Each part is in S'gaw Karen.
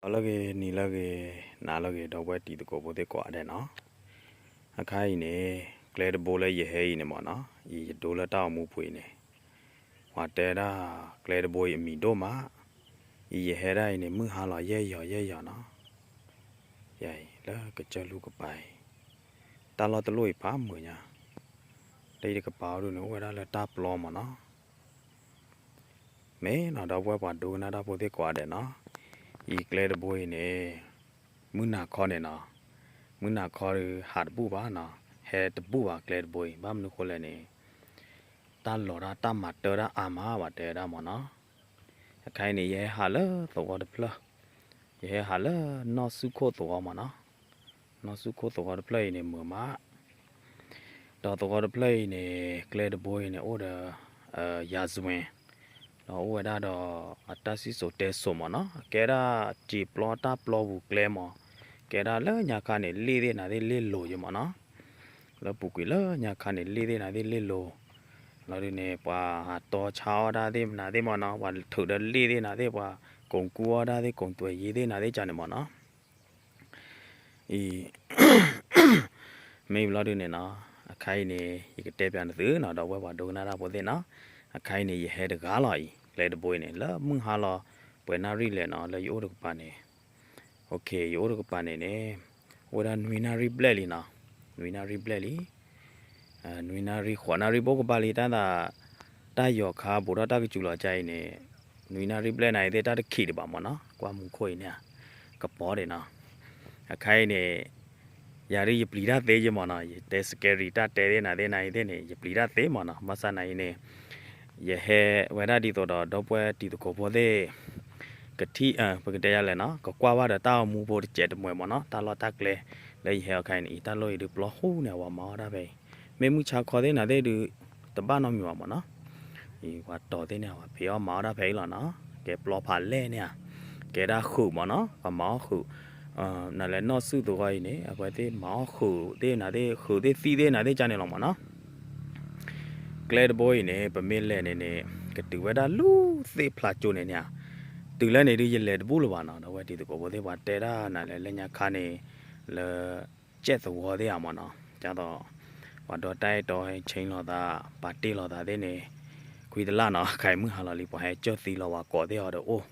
အလၢဂ့ၤ နံၤလၢဂ့ၤ နၤလၢဂ့ၤ ဒီပုၢ်ဝဲၢ်တံၤသကိးဖိသ့ၣ်ကိးဂၤဒဲးနီၤ, အခါအံၤန့ၣ် ကျဲတဘိလၢယဟဲအံၤန့ၣ်မ့ၢ်နီၤ, အံၤယဒိလၢတၢ်အိၣ်မူပူၤအံၤန့ၣ်, ပှၤတဲဒၣ်ကျဲတဘိအံၤအမံၤဒိၣ်မး, အံၤယဟဲဒၣ်အံၤန့ၣ် မုၢ်ဟါလီၤယဲၢ်ယီၤယဲၢ်ယီၤနီၤ, ယၤအံၤလၢကစၢၢ်လူၢ်ကပၤအံၤ, တၢ်လီၢ်တလီၢ်အံၤဖးမုာ်ညါ, လၢယတကပၤအီၤဒုန့ၣ် အိၣ်ဝဲဒၣ်လၢတၢ်ပျီမ့ၢ်နီၤ မ့ၢ်နီၤ ဒီပုၢ်ဝဲၢ်ပှၤဒိကနၣ်တၢ်ဖိသ့ၣ်ကိးဂၤဒဲးနီၤ, အံၤကျဲတဘိအံၤန့ၣ်, မုၢ်နၤခီန့ၣ်နီၤ, မုၢ်နၤခီဒီးဟးတဘူၣ်ဘၣ်နီၤ, ဟဲတဘူၣ်ဘၣ်ကျဲတဘိအံၤ ဘၣ်မနုၤဃိလဲၣ်န့ၣ်, တၢ်လီၤတၢ်တၢ်မၤတၢ်ဒၣ်အါမးဘၣ်တဲဝဲဒၣ်မ့ၢ်နီၤ, အခါအံၤန့ၣ် ယဟဲဟးလၢသဝီတဖျၢၣ်, ယဟဲဟးလၢနီၢ်ဆူၣ်ခိၣ်သဝီမ့ၢ်နီၤ, နီၢ်ဆူၣ်ခိၣ်သဝီတဖျၢၣ်အံၤန့ၣ် မုာ်မး ဒီးသဝီတဖျၢၣ်အံၤန့ၣ် ကျဲတဘိအံၤန့ၣ် အိၣ်ဒီး ယၤစွဲၣ်, ဒီးအိၣ်ဝဲဒၣ်ဒီး အတၢ်စံၣ်စိၤတဲစိၤမ့ၢ်နီၤ, ကဲဒၣ်စံာ်ပျီတၢ်ပျီပူၤကျဲမ့ၢ်, ကဲဒၣ်လၢညါခါန့ၣ် လ့ၣ်သ့ၣ်နၤသ့ၣ်လ့ၣ်လိၤယဲမ့ၢ်နီၤ, လၢပူၤကွံာ်လၢညါခါန့ၣ် လ့ၣ်သ့ၣ်နၤသ့ၣ်လ့ၣ်လိၤ, လီၤဒုန့ၣ် ပှၤဟးတီဆါအီၣ်ဒၣ်သ့ၣ်နၤသ့ၣ်မ့ၢ်နီၤ, ပှၤထုးဒီးလ့ၣ်သ့ၣ်နၤသ့ၣ် ပှၤကိးကူအီၣ်ဒၣ်သ့ၣ် ကိးသွဲးယ့သ့ၣ်နၤသ့ၣ်ကန့ၣ်မ့ၢ်နီၤ အံၤ မ့ၢ်ဘျီဒုန့ၣ်နီၤ, အခါအံၤန့ၣ် ယကတဲပၠးနသုနီၤ ဒီပုၢ်ဝဲၢ်ပှၤဒိကနၣ်တၢ်ဖိသ့ၣ်နီၤ, အခါအံၤန့ၣ် ယဟဲတဂၤလီၤအံၤ ကျဲတဘိအံၤန့ၣ် လၢမုၢ်ဟါလီၤ ပှဲၤနၣ်ရံၣ်လဲၣ်နီၤ လၢယအိၣ်တကပၤန့ၣ်, ယအိၣ်တကပၤန့ၣ်န့ၣ် အိၣ်ဝဲဒၣ်နွံနၣ်ရံၣ်ဘျဲၣ်လံနီၤ, နွံနၣ်ရံၣ်ဘျဲၣ်လံ နွံနၣ်ရံၣ်ဃိးနၣ်ရံၣ်ဘိကဘၣ်လံ တၢ်သး တၢ်ယီၤခါဘူးထီၣ်တၢ်ကစူၤလီၤကါအံၤန့ၣ်, နွံနၣ်ရံၣ်ဘျဲၣ်နၤအံၤသ့ၣ် တၢ်တခံးဒံးဘၣ်မ့ၢ်နီၤ, ကွၢ်မူခိၣ်အံၤန့ၣ် ကပီၤဒံးနီၤ, အခါအံၤန့ၣ် ယၤဒ်ယပျံၤတၢ်သ့ယဲမ့ၢ်နီၤ, ယတဲ scary တၢ်တဲသ့ၣ်နၤသ့ၣ်နၤအံၤသ့ၣ်န့ၣ် ယပျံၤတၢ်သ့မ့ၢ်နီၤ, ဘၣ်ဆၣ်နၤအံၤန့ၣ် ယဟဲဝဲဒၣ်ဒ်သိးဒီး ဒီပုၢ်ဝဲၢ်တံၤသကိးဖိသ့ၣ် ကထံၣ် ပကတဲယၤလဲၣ်နီၤ ကကွၢ်ဘၣ်ဒီးတၢ်အိၣ်မူဖိတစဲးတမှဲၤမ့ၢ်နီၤ, တၢ်လီၢ်တၢ်ကျဲ လၢယဟဲအခါအံၤန့ၣ် အံၤတၢ်လီၢ်အံၤဒုးပျီဃူန့ၣ် အဝၤမၤအီၣ်ဒၣ်ဖဲအံၤ, မ့ၢ်မုၢ်ဆါခီသ့ၣ်နၤသ့ၣ်ဒုး တဘၣ်နီတမံၤဘၣ်မ့ၢ်နီၤ, အံၤပှၤတီၤသ့ၣ်န့ၣ် အဝၤဖံးအီၣ်မၤအီၣ်ဒၣ်ဖဲအံၤလီၤနီၤ, ကဲပျီဖးလဲၢ်န့ၣ်ဧါ, ကဲဒၣ်ဃုာ်မ့ၢ်နီၤ, ပှၤမၤအီၣ်ဃုာ် နလဲၤနီၢ်ဆူၣ်သဝီအံၤန့ၣ် အဝဲသ့ၣ်မၤအီၣ်ဃုာ်သ့ၣ်နၤသ့ၣ် ဃုာ်သ့ၣ်သံၣ်သ့ၣ်နၤသ့ၣ်ကန့ၣ်လီၤမ့ၢ်နီၤ, ကျဲတဘိအံၤန့ၣ် ပမ့ၢ်လဲၤန့ၣ်န့ၣ် ကတုၤဝဲဒၣ်လူၤသ့ၣ်ဖျါကၠိန့ၣ်န့ၣ်ဧါ, တုၤလၢန့ၣ်ဒုးယလဲၤတဘူၣ်လၢၤဘၣ်နီၤ, ဒီးဝဲတံၤသကိးဖိသ့ၣ်ပှၤတဲဒၣ်နၤလဲၤလၢညါခါန့ၣ် လၢ ကဲၣ်သဝီသ့ၣ်ဧါမ့ၢ်နီၤ, ဒ်သိး ပှၤဒီးတၢ်အဲၣ်တီဟဲဆ့လိာ်သး ပာ်တ့ၢ်လိာ်သးသ့ၣ်န့ၣ် ခွံတလၢ်နီၤ, ခဲအံၤမုၢ်ဟါလီၤလံ ပှၤဟဲကၢၢ်သံလီၤဝဲကိးသ့ၣ်အီၤဒီးအိၣ်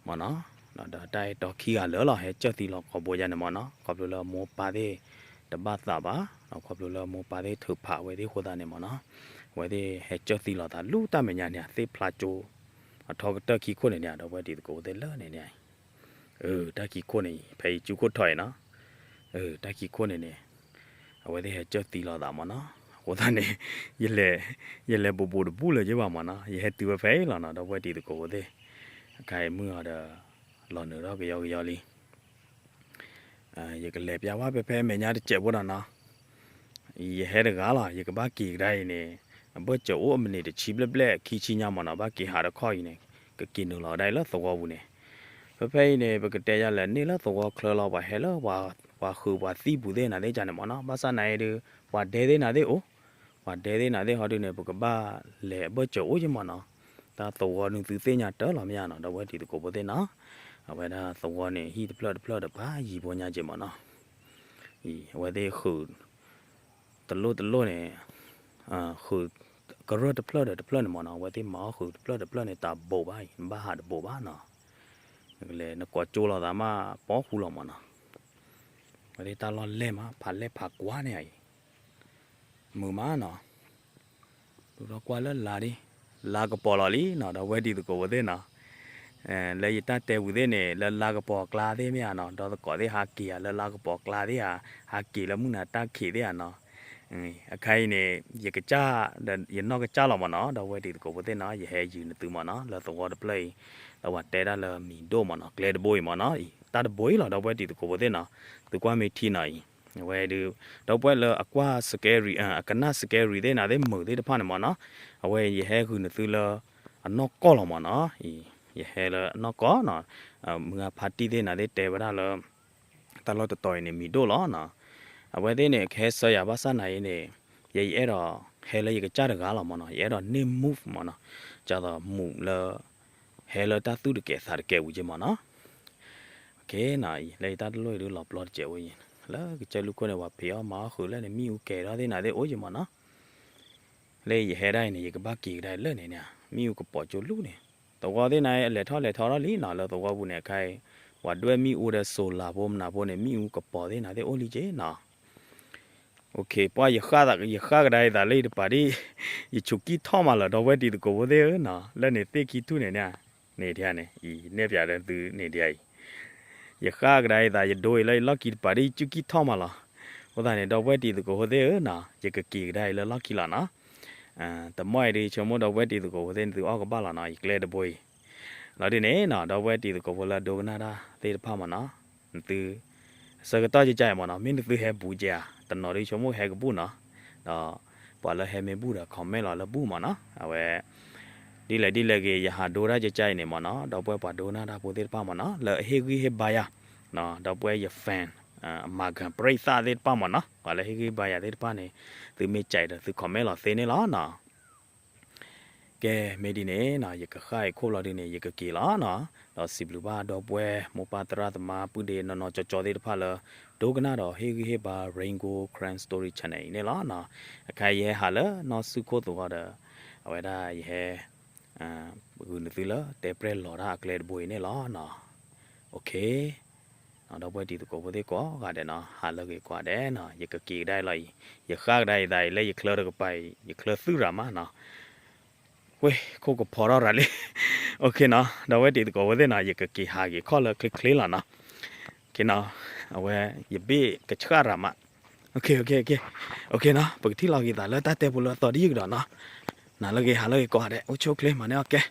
မ့ၢ်နီၤ, ဒီးတၢ်အဲၣ်တီခံဂၤလၢာ်လီၤ ဟဲကၢၢ်သံလီၤကိးဘိယါန့ၣ်မ့ၢ်နီၤ, ခီဖျိလၢအမိၢ်ပၢ်သ့ၣ် တဘၣ်သးဘၣ်, ဒီးခီဖျိလၢအမိၢ်ပၢ်သ့ၣ်ထုးဖးဝဲသ့ၣ်အဃိသတးန့ၣ်မ့ၢ်နီၤ, အဝဲသ့ၣ်ဟဲကၢၢ်သံလီၤသးလူၤတၢ်မဲာ်ညါန့ၣ် သ့ၣ်ဖျါကၠိ အထီကတၢၢ်ခံခိၣ်န့ၣ်န့ၣ် ဒီးဝဲတံၤသကိးဖိသ့ၣ်လၢန့ၣ်န့ၣ် တၢ်ခံခိၣ်န့ၣ် ဖဲအံၤကၠူခိၣ်ထီၣ်အံၤနီၤ, တၢ်ခံခိၣ်န့ၣ်န့ၣ် အဝဲသ့ၣ်ဟဲကၢၢ်သံလီၤသးမ့ၢ်နီၤ, အဃိသတးန့ၣ် ယလဲၤ ယလဲၤဘူးဘူးတဘူးလၢၤယဘၣ်မ့ၢ်နီၤ, ယဟဲတုၤဝဲဖဲအံၤလီၤနီၤ, ဒီးဝဲတံၤသကိးဖိသ့ၣ် အခါအံၤမုၢ်အီၤဒီး လီၤနုာ်ထီၣ်ကယီကယီလံ ယကလဲၤပျးဝဲဖဲဖဲမဲာ်ညါတစဲးဖိဒီးနီၤ, ယဟဲတဂၤလီၤ, ယကဘၣ်က့ၤကဒါအံၤန့ၣ် အဘၢၣ်စၢၤအိၣ်အမံးနံးတဆံဘျဲၣ်ဘျဲၣ်ခံဆံညါမ့ၢ်နီၤ, ဘၣ်က့ၤဟးတခီအံၤန့ၣ် ကက့ၤနုာ်လီၤကဒါအံၤလၢသဝီပူၤန့ၣ်, ဖဲဖဲအံၤန့ၣ် ပကတဲယၤလဲၣ်န့ၢ်လၢသဝီချၢလီၤ, ပှၤဟဲလၢ ပှၤဃုာ်ပှၤသံပူၤသ့ၣ်နၤသ့ၣ်ကန့ၣ်မ့ၢ်နီၤ, ဘၣ်ဆၣ်နၤအံၤဒုး ပှၤဒဲသ့ၣ်နၤသ့ၣ်အိၣ်, ပှၤဒဲသ့ၣ်နၤသ့ၣ်ဟီဒုးန့ၣ် ပကဘၣ်လဲၤအဘၢၣ်စၢၤအိၣ်က့မ့ၢ်နီၤ, တၢ်သဝီနုၤသုသ့ၣ်ညါတၢ်လီၤမ့ၢ်ဧါနီၤ, ဒီးဝဲတံၤသကိးဖိသ့ၣ်နီၤ, အဝဲဒၣ်သဝီန့ၣ် ဟံၣ်တဖျၢၣ်တဖျၢၣ်ဒီးပာ်ယံၤဖိညါက့မ့ၢ်နီၤ, အံၤ အဝဲသ့ၣ်ဃုာ် တလိၣ်တလိၣ်န့ၣ် ဃုာ်ကရၢၢ်တဖျၢၣ်ဒီးတဖျၢၣ်န့ၣ်မ့ၢ်နီၤ, အဝဲသ့ၣ်မၤအီၣ်ဃုာ်တဖျၢၣ်တဖျၢၣ်န့ၣ် တၢ်ဘိးဘၣ်အံၤ နဘၣ်ဟးတဘိးဘၣ်နီၤ, နကလဲၤနကိးကၠိလိာ်သးမး ပီဃူလီၤမ့ၢ်နီၤ, အဝဲသ့ၣ်တၢ်လီၢ်လဲၢ်မး ဖးလဲၢ်ဖးကွၢ်န့ၣ်အံၤ မုာ်မးနီၤ, ဒုးထီၣ်ကွၢ်လၢလါဒ် လါကပီၤလီၤလံနီၤ, ဒီးဝဲတံၤသကိးဖိသ့ၣ်နီၤ, လၢယတၢ်တဲပူၤသ့ၣ်န့ၣ် လၢလါကပီၤကျါသ့ၣ်မ့ၢ်ဧါနီၤ, ဒီးသကိးသ့ၣ်ဟးက့ၤဧါ လၢလါကပီၤကျါသ့ၣ်ဧါ, ဟးက့ၤလၢမုၢ်နၤတၢ်ခံးသ့ၣ်ဧါနီၤ, အခါအံၤန့ၣ် ယကစၢ် ယနီၢ်ကစၢ်လီၤမ့ၢ်နီၤ, ဒီးဝဲတံၤသကိးဖိသ့ၣ်နီၤ, ယဟဲယုာ်နသုမ့ၢ်နီၤ, လၢသဝီတဖျၢၣ်အံၤ လၢပှၤတဲဒၣ်လၢမံၤဒိၣ်မ့ၢ်နီၤ, ကျဲတဘိအံၤမ့ၢ်နီၤ, တၢ်တဘိအံၤလီၤ, ဒီးဝဲတံၤသကိးဖိသ့ၣ်နီၤ, သုကွၢ်မ့ၢ်ထံနီၤအံၤ အဝဲဒုး ဒီပုၢ်ဝဲၢ်လၢအကွၢ် scary အကနၣ် scary သ့ၣ်နၤသ့ၣ်မုာ်သ့ၣ်တဖၣ်န့ၣ်မ့ၢ်နီၤ, အဝဲယဟဲဃုာ်နသုလၢ အနီၢ်ကီၢ်လီၤမ့ၢ်နီၤ, ယဟဲလၢအနီၢ်ကီၢ်နီၤ, မုၢ်ဂၤဖါတံၢ်သ့ၣ်နၤသ့ၣ်တဲဝဲဒၣ်လၢ တၢ်လီၢ်တတီၤအံၤန့ၣ် မံၤဒိၣ်လီၤနီၤ, အဝဲသ့ၣ်န့ၣ် ကဟဲဆှၢယၤဘၣ်ဆၣ်နၤအံၤန့ၣ်, ယဲယအဲၣ်ဒိး ဟဲလၢယကစၢ်တဂၤလီၤမ့ၢ်နီၤ, ယအဲၣ်ဒိးန့ၢ် move မ့ၢ်နီၤ, ဒ်သိး move လၢ ဟဲလၢတၢ်သူၣ်တကဲၤသးတကဲၤပူၤက့မ့ၢ်နီၤ, ကဲနီၤအံၤ လၢယတၢ်တလိၣ်အံၤဒုးလီၤပျီတစဲးဝဲယံၤ လၢကစၢၢ်လူၢ်ခိၣ်န့ၣ် ပှၤဖံးအီၣ်မၤအီၣ်ဃုာ်လၢန့ၣ် မ့ၣ်အူကဲၤထီၣ်သ့ၣ်နၤသ့ၣ်အိၣ်ယံၤမးနီၤ လၢယဟဲဒၣ်အံၤန့ၣ် ယကဘၣ်က့ၤကဒါလၢန့ၣ်န့ၣ် မ့ၣ်အူကပီၤကၠိလူၢ်န့ၣ် သဝီသ့ၣ်နၤ အလဲၤထီၣ်လဲၤထီထီၣ်လံနီၤ လၢသဝီပူၤန့ၣ် အခါအံၤ ပှၤဒွဲၣ်မ့ၣ်အူဒီး solar ဖိမနုၤဖိန့ၣ် မ့ၣ်အူကပီၤသ့ၣ်နၤသ့ၣ်အိၣ်လံက့နီၤ ပှၢ်ယဃၣ်ကဒါအံၤသးလၢယတပၤဒ် ယဆူးကံၢ်ထီၣ်မးလီၤ ဒီပုၢ်ဝဲၢ်တံၤသကိးဖိသ့ၣ်ဧၢနီၤ လၢန့ၣ်သ့ၣ်ခံထူၣ်န့ၣ်န့ၣ် န့ၣ်ဒ်န့ၣ် အံၤနဲၣ်ပၠးဒီးသုန့ၣ်ဒ်အံၤ ယဃၣ်ကဒါအံၤသး ယဒိအံၤလၢယလီၢ်ခံတပၤဒ် ယဆူးကံၢ်ထီၣ်မးလီၤ. အဃိသတးန့ၣ် ဒီပုၢ်ဝဲၢ်တံၤသကိးဖိသ့ၣ်ဧၢနီၤ ယကက့ၤကဒါအံၤလၢလီၢ်ခံလီၤနီၤ. တမီၢ်အံၤဒ် ဆိကမိၣ်ဒီပုၢ်ဝဲၢ်တံၤသကိးဖိသ့ၣ် နသုအီၣ်ကဘၣ်လီၤနီၤ ယကျဲတဘိအံၤ လီၤဒ်န့ၣ်နီၤ ဒီပုၢ်ဝဲၢ်တံၤသကိးဖိလၢအဒိကနၣ်တၢ်သ့ၣ်တဖၣ်မးနီၤ နသု ဆၢကတီၢ်ကကါအံၤမးနီၤ မ့ၢ်နသုဟဲဘူးကဲဧါ တနီၤဒ်ဆိကမိၣ်ဟဲကဘူၣ်နီၤ ဒီးပှၤလၢဟဲမ့ၢ်ဘူၣ်ဒီး comment လီၤလၢဘူၣ်မးနီၤ အဝဲ ဒ်လဲၣ်ဒ်လဲၣ်ဂ့ၤ ယဟးဒိတၢ်ကကါအံၤန့ၣ်မးနီၤ ဒီပုၢ်ဝဲၢ်ပှၤဒိကနၣ်တၢ်ဖိသ့ၣ်တဖၣ်မးနီၤ လၢအဟ့ၣ်ဂံၢ်ဟ့ၣ်ဘါယၤ ဒီပုၢ်ဝဲၢ်ယ fan အမၤကၢၤပြံသၣ်သ့ၣ်တဖၣ်မးနီၤ ပှၤလၢဟ့ၣ်ဂံၢ်ဟ့ၣ်ဘါယၤသ့ၣ်တဖၣ်န့ၣ် သုမ့ၢ်ကးအံၤဒီးသု comment လီၤသ့န့ၣ်လီၤနီၤ ကဲ မ့ၢ်ဒ်န့ၣ်နီၤ ယကဃၣ်အံၤခိၣ်လီၤဒ်န့ၣ် ယကက့ၤလီၤနီၤ ဒီးစံးဘျုးဘၣ်ဒီပုၢ်ဝဲၢ်မိၢ်ပၢ်သရၣ်သမါပုၢ်ဒ့နီၢ်နီၢ်ကၠီကၠီသ့ၣ်တဖၣ်လၢ ဒိကနၣ်ဒီးဟ့ၣ်ဂံၢ်ဟ့ၣ်ဘါ Rain Gold Karen Story Channel အံၤန့ၣ်လီၤနီၤ အခါယဟဲဟးလၢနီၢ်ဆူၣ်ခိၣ်သဝီဒီး အဝဲဒၣ်ယဟဲ ဂုာ်နသုလၢတဲပြဲၢ်လီၤတၢ်အကျဲတဘိအံၤန့ၣ်လီၤနီၤ OK ဒီပုၢ်ဝဲၢ်တံၤသကိးဖိသ့ၣ်ကိးဂၤဒဲးနီၤ ဟးလၢဂ့ၤကိးဂၤဒဲးနီၤ ယကက့ၤကဒါအံၤလီၤအံၤ ယဃၣ်ကဒါအံၤသးအံၤလၢယချၢတကပၤအံၤ ယချၢသုၣ်ရၤမးနီၤ ဝ့ၢ် ခိၣ်ကဖီထီၣ်ရၤလံ OK နီၤ ဒီပုၢ်ဝဲၢ်တံၤသကိးဖိသ့ၣ်နီၤ ယကက့ၤဟးဂ့ၤခီၣ်လၢချ့ချ့လီၤနီၤ OK နီၤ အဝဲ ယဘ့ၣ်ကဆှၣ်ရၤမး OK OK OK နီၤ ပကထံၣ်လီၤက့ၤသးလၢတၢ်တဲဖိလၢအသီတယုၢ်ကဒီးနီၤ နၤလၢဂ့ၤဟးလၢဂ့ၤကိးဂၤဒဲး အိၣ်ဆူၣ်အိၣ်ချ့မၤန့ၢ်အီၣ်ကဲ